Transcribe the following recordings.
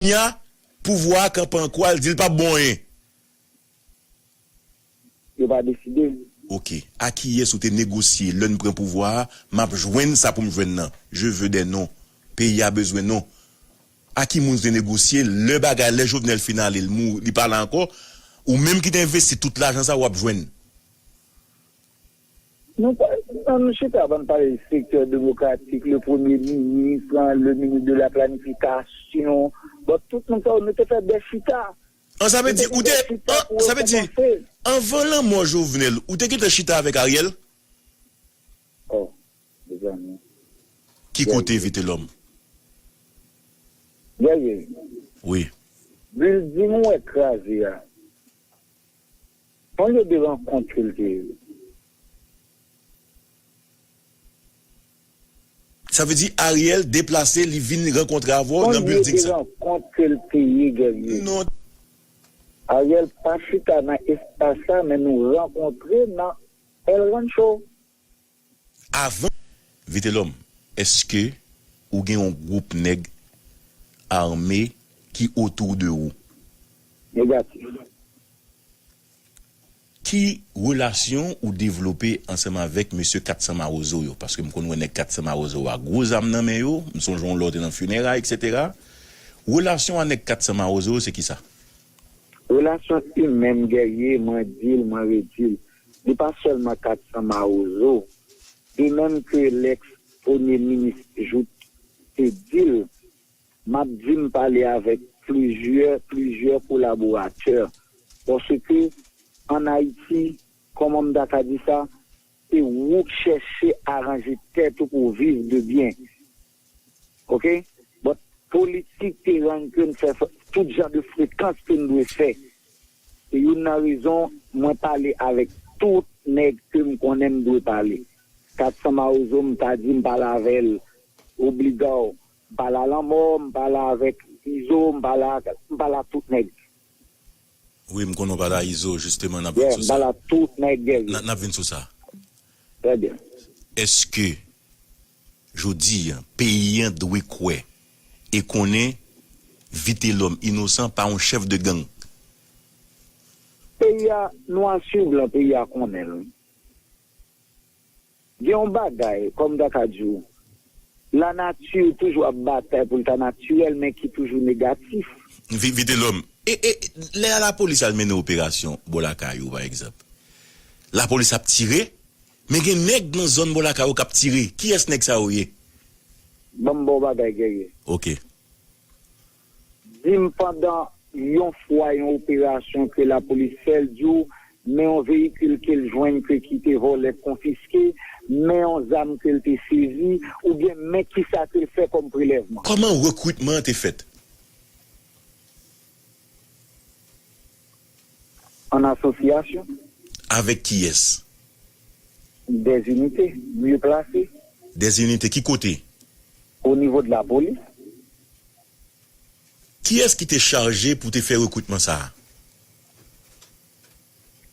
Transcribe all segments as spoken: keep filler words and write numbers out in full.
Kounye a, pouvwa a kanpe an kwa, l di l p ap bon anyen. Yo pa deside. Oke. A kiyès ou te negosye lè n pran pouvwa a, m ap jwenn sa pou m jwenn nan? Je veux des noms. Peyi a bezwen non. A ki moun ou te negosye lè bagay, lè Jovenel fin ale, l mou, li pa la ankò? Ou menm ki te envesti tout lajan sa, w ap jwenn. Nou pa, ann chita, bann pale sektè demokratik, le premye minis, le minis de la planifikasyon. Bon, tout moun sa yo, nou te fè de chita. An, sa vle di, ou te, an, sa vle di, anvan lanmò Jovenel, ou te gentan chita avèk Ariel? Oh, mezanmi. Ki kote Vitelòm? Guerrier. Wi. Bilding ou wè kraze a. Yon lye de rankont ke l te ye. Sa vle di Ariel deplase, li vin rankontre avè w nan bilding sa. Rankont ke l te ye, Guerrier. Non. Ariel pa chita nan espas la, men nou rankontre nan El Rancho. Avan, Vitelòm, èske ou gen yon gwoup nèg ame ki otou de ou? Negatif. Ki relasyon ou devlope ansanm avèk mesye Kat San Mawozo yo? Paske m konn wè nèg Kat San Mawozo a gwo zam nan men yo, m sonje yon lè w te nan fineray, etsetera. Relasyon a nèg Kat San Mawozo yo se kisa? Relasyon imèn, Guerrier, mwen di l, mwen redi l. Li pa sèlman Kat San Mawozo. De menm ke lèks premye minis Jouthe te di l, m ap di m pale avèk plizyè, plizyè kolaboratè. Paske ann Ayiti, kòman m ta ka di sa, se ou k chèche aranje tèt ou pou w viv de byen. Oke? But politik te rann ke n fè tout jan de frekans ke n dwe fè. Se youn nan rezon mwen pale avèk tout nèg ke m konnen m dwe pale. Kat San Mawozo, m ta di m pale avè l obligaw. M pale a Lanmò, m pale avèk Izo, m pale a, m pale a tout nèg. Wi, m konnen w pale a Izo, jisteman, n ap vin sou sa. M pale a tout nèg, Guerrier. N ap vin sou sa. Trè byen. Èske, jodi a, peyi an dwe kwè e konnen Vitelòm Inosan pa yon chèf de gang? Peyi a, nwa sou blan, peyi a konnen l. Gen yon bagay, kòm m ta ka di w, lanati toujou ap batay pou l ta natirèl, men ki toujou negatif. Vitelòm, e, e, lè a lapolis al mennen operasyon bò lakay ou, pa egzanp, lapolis ap tire, men gen nèg nan zòn bò lakay ou k ap tire. Kiyès nèg sa yo ye? Ban m ba w bagay, Guerrier. Oke. Di m pandan yon fwa yon operasyon ke lapolis fè, l di w, men yon veyikil ke l jwenn ke ki te vòlè konfiske, men yon zam ke l te sezi, oubyen men kisa ke l fè kòm prelèvman. Kòman rekritman an te fèt? An asosyasyon. Avèk kiyès? Des unités mieux placées. Des unités ki kote? Au niveau de la police. Kiyès ki te chaje pou te fè rekritman sa a?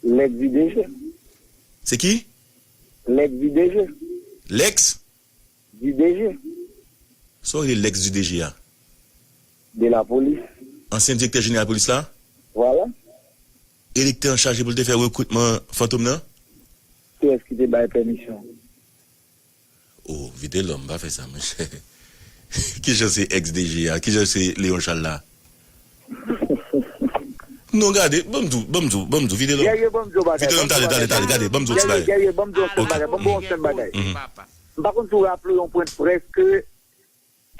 Lèk di D G. Se ki? Lèk di D G. Lèks? Di D G. Sa w rele lèks di D G a? De la polis. Ansyen direktè jeneral polis la? Vwala. E li k te an chaje pou l te fè rekritman Fantom nan? Kiyès ki te bay pèmisyon? Oh, Vitelòm, pa fè sa, monchè. Kijan se ex D G a? Kijan se Léon Charles la? Non, gade, ban m di w, ban m di w, ban m di w, Vitelòm. Vitelòm, tande, tande, tande, gade, ban m di w ti bagay. Ban m di w yon sèl bagay. M pa konn si w raple w yon pwen de près ke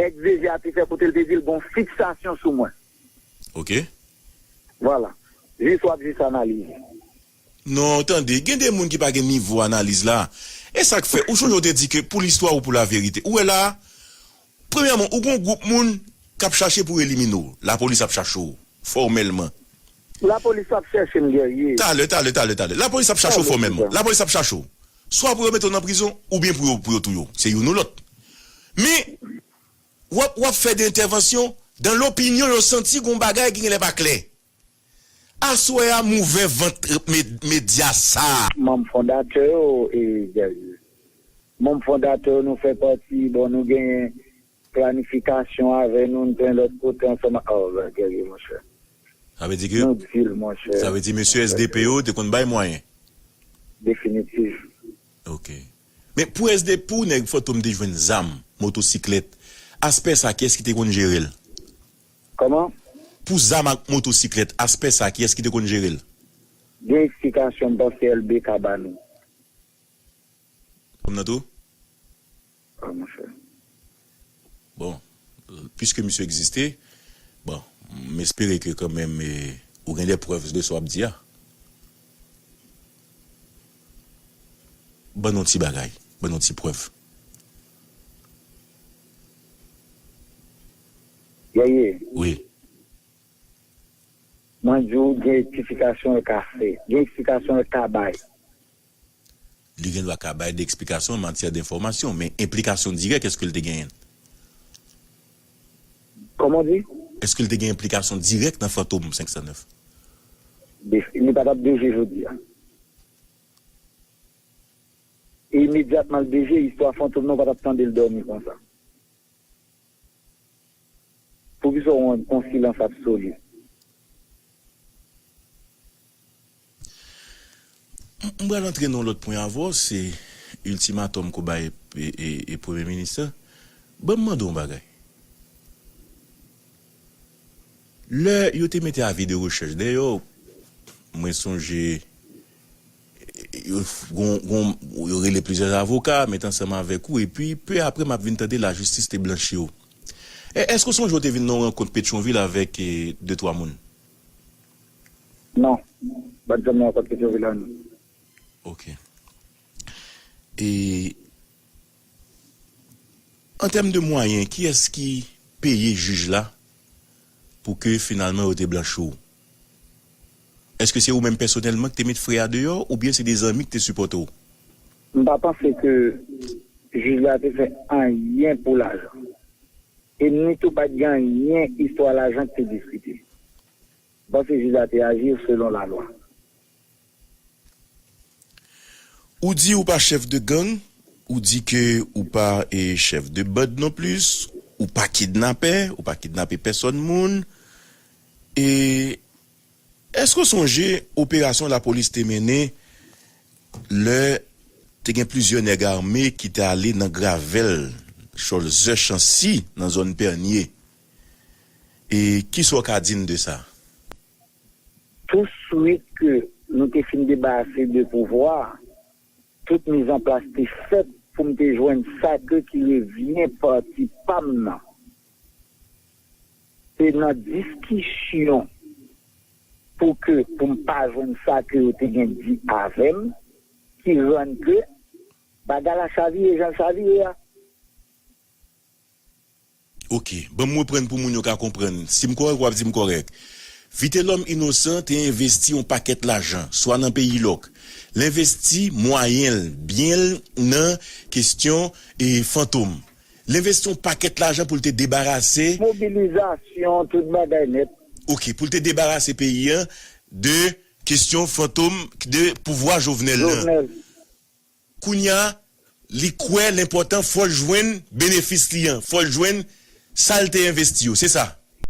ex D G a te fè kote l te di l gen yon fiksasyon sou mwen. Oke. Vwala. Jis w ap jis analize. Non, tande, gen de moun ki pa gen nivo analiz la. E sa k fè, ou sonje w te di ke pou listwa ou pou laverite. Ou wè la, premyèman, ou gon gwoup moun k ap chache pou elimine w. Lapolis ap chache w, fòmèlman. Lapolis ap chèche m, Guerrier. Talè, talè, talè, talè. Lapolis ap chache w fòmèlman. Lapolis ap chache w. Swa pou yo mete w nan prizon, oubyen pou yo, pou yo touye w. Se youn ou lòt. Men, w ap, w ap fè de entèvansyon, dan lopinyon, yo santi gon bagay ki genlè pa klè. Aswè a, m ouvè vant medya sa a. Manm fondatè yo, e, Guerrier. Manm fondatè yo, nou fè pati, bon, nou genyen planifikasyon avè nou, nou te yon lòt kote ansanm. Oh, bagay, monchè. Sa vle di ke, nou di l, monchè. Sa vle di mesye S D P yo te konn bay mwayen. Definitif. Ok. Men pou S D, pou nèg Fantom te jwenn zam, motosiklèt, aspè sa, kiyès ki te konn jere l? Kòman? Pou zam ak motosiklèt, aspè sa, kiyès ki te konn jere l? Gen eksplikasyon, m panse L B ka ba nou. Fanm nan tou? Ah, monchè. Bon, piske misye egziste, bon, m espere ke kanmenm, eh, ou gen de prèv de sa w ap di a. Ban nou ti bagay, ban nou ti prèv. Yeye. Wi. Mwen di w, gen eksplikasyon l ka fè. Gen eksplikasyon l ka bay. Li gen dwa ka bay de eksplikasyon an matyè de enfòmasyon, men enplikasyon dirèk, èske l te genyen? Kòman w di? Èske l te gen enplikasyon dirèk nan Fantom senk san nèf? Li pa t ap D G jodi a. E imedyatman l D G, istwa Fantom nan, ou pa t ap tande l dòmi konsa. Poukisa w yon, yon silans absoli? M, m pral antre nan yon lòt pwen avè w, se iltimatòm ke w bay e, e, e Premye Minis la. Ban m mande w yon bagay. Lè yo te mete avi de rechèch dèyè w, mwen sonje yo, gon, gon, yo rele plizyè avoka, met ansanm avèk ou, epi pe apre m ap vin tande lajistis te blanchi w. E, èske w sonje w te vin nan yon rankont Petyonvil avèk, e, de twa moun? Non, m pa t janm nan rankont Petyonvil la, non. Ok. E, an tèm de mwayen, kiyès ki peye jij la pou ke finalman yo te blanchi w? Èske se ou menm pèsonèlman ki te met frè a deyò, oubyen se de zanmi ki te sipòte w? M pa panse ke jij la te fè anyen pou lajan. E ni tou pa t gen anyen istwa lajan ki te diskite. M panse jij la te aji selon lalwa. Ou di ou pa chèf de gang, ou di ke ou pa, e, chèf de band non plis, ou pa kidnapè, ou pa kidnape pèsòn moun. E èske w sonje operasyon lapolis te mennen lè te gen plizyè nèg ame ki te ale nan Gravèl, Cholzè Chancy, nan zòn Pènye? E kisa w ka di n de sa? Touswit ke nou te fin debarase de pouvwa, tout mizanplas te fèt pou m te jwenn sa ke ki revyen pati pa m nan. Se nan diskisyon pou ke, pou m pa jwenn sa ke yo te gen di avè m, ki rann ke bagay la chavire jan l chavire a. Ok, ban m reprann pou moun yo ka konprann. Si m kòrèk, w ap di m kòrèk. Vitelhomme Innocent te envesti yon pakèt lajan, swa nan peyi lòk. L envesti mwayen l, byen l nan kesyon, e, Fantom. L envesti yon pakèt lajan pou l te debarase. Mobilizasyon, tout bagay nèt. Ok, pou l te debarase peyi an de kesyon Fantom, de pouvwa Jovenel nan. Jovenel. Kounye a, li kwè l enpòtan, fò l jwenn benefis li an, fò l jwenn sa l te envesti yo, se sa?